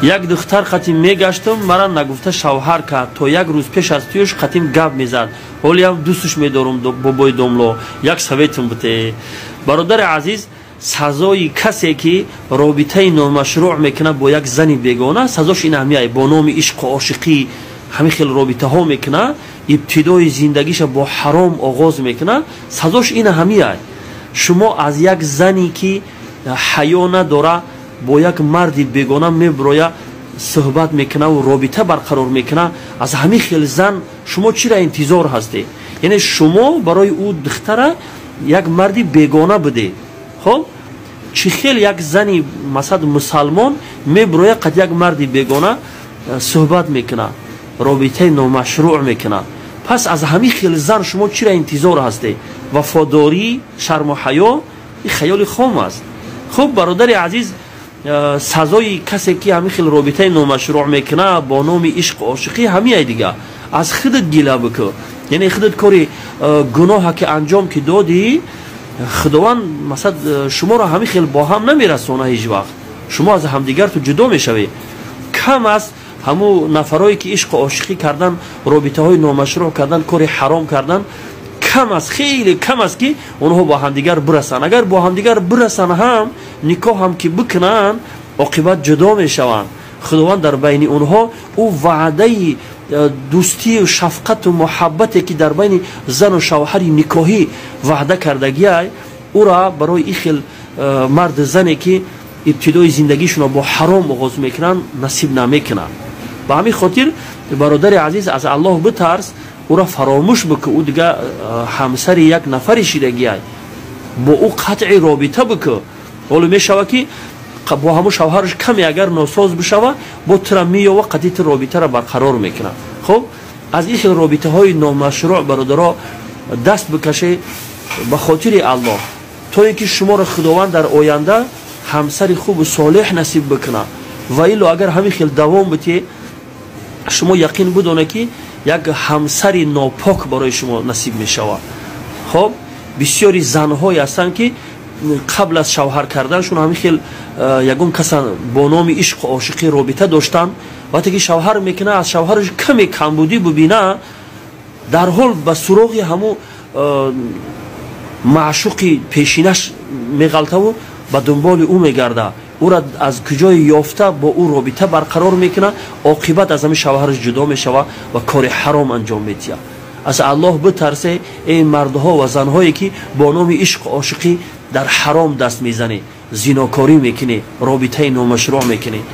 Як духтар қатим мегаштам, мара нагуфта шавҳар кард. То як рӯз пеш аз туюш қатим гап мезад. Ҳолиам дӯстш медорум, бобои домло, як советам буте. Бародари азиз, сазои касе ки робитаи номашрӯъ мекунад бо як зани бегона, сазош ин ҳамияй: бо номи ишқу ошиқӣ ҳамин хел робитаҳо мекунад, ибтидои зиндагиша бо ҳаром оғоз мекунад, сазош ин ҳамияй. Шумо аз як зане ки ҳаё надора, бо як марди бегона меброя, суҳбат мекунаву робита барқарор мекуна, аз ҳамин хел зан шумо чиро интизор ҳастед? Яъне шумо барои ӯ духтара як марди бегона будед. Хоб, чӣ хел як зани, масалан, мусалмон меброя, қад як марди бегона суҳбат мекуна, робитаи номашрӯъ мекуна? Пас аз ҳамин хел зан шумо чиро интизор ҳастед? Вафодорӣ, шарму ҳаё ин хаёли хом аст. Хуб, бародари азиз, сазои касе ки ҳамин хел робитаи номашрӯъ мекуна бо номи ишқу ошиқӣ ҳамияй. Дига аз худат гила бикӯ, яъне худат кори гуноҳа ки анҷом ки додӣ, Худованд, масалан, шуморо ҳамин хел бо ҳам намерасона. Ҳеҷ вақт шумо аз ҳамдигар ту ҷудо мешавед. Кам аст ҳамун нафарое ки ишқу ошиқӣ кардан, робитаҳои номашрӯъ кардан, кори ҳаром кардан, кам аст, хеле кам аст ки онҳо бо ҳамдигар бирасанд. Агар бо ҳамдигар бирасанд ҳам, никоҳ ҳам ки бикунанд, оқибат ҷудо мешаванд. Худованд дар байни онҳо ӯ ваъдаи дӯстию шафқату муҳаббате ки дар байни зану шавҳари никоҳӣ ваъда кардагиай, ӯра барои ин хел марду зане ки ибтидои зиндагишонро бо ҳаром оғоз мекунанд, насиб намекунанд. Ба ҳамин хотир, бародари азиз, аз Аллоҳ битарс, ӯра фаромӯш бикӯ. Ӯ дига ҳамсари як нафари шидагиай, бо ӯ қатъи робита бикӯ. Ҳоло мешава ки бо ҳамун шавҳараш каме агар носоз бишава, бо тура меёва, қатъи ту робитаро барқарор мекунад. Хуб, аз ин хел робитаҳои номашрӯъ, бародаро, даст бикаше ба хотири Аллоҳ, то ин ки шуморо Худованд дар оянда ҳамсари хубу солеҳ насиб бикунад. Ва илло, агар ҳамин хел давом битӣ, шумо яқин бидонед ки як ҳамсари нопок барои шумо насиб мешавад. Хоб, бисёри занҳое ҳастанд ки қабл аз шавҳар карданшон ҳамин хел ягон каса бо номи ишқу ошиқӣ робита доштанд. Вақте ки шавҳар мекунад, аз шавҳараш каме камбудӣ бубина, дарҳол ба суроғи ҳамун маъшуқи пешинаш меғалтаву ба дунболи ӯ мегарда, ӯра аз куҷое ёфта бо ӯ робита барқарор мекунад. Оқибат аз ҳамин шавҳараш ҷудо мешавад ва кори ҳаром анҷом медиҳад. Аз Аллоҳ битарсе, эй мардҳо ва занҳое ки бо номи ишқу ошиқӣ дар ҳаром даст мезанед, зинокорӣ мекунед, робитаи номашрӯъ мекунед.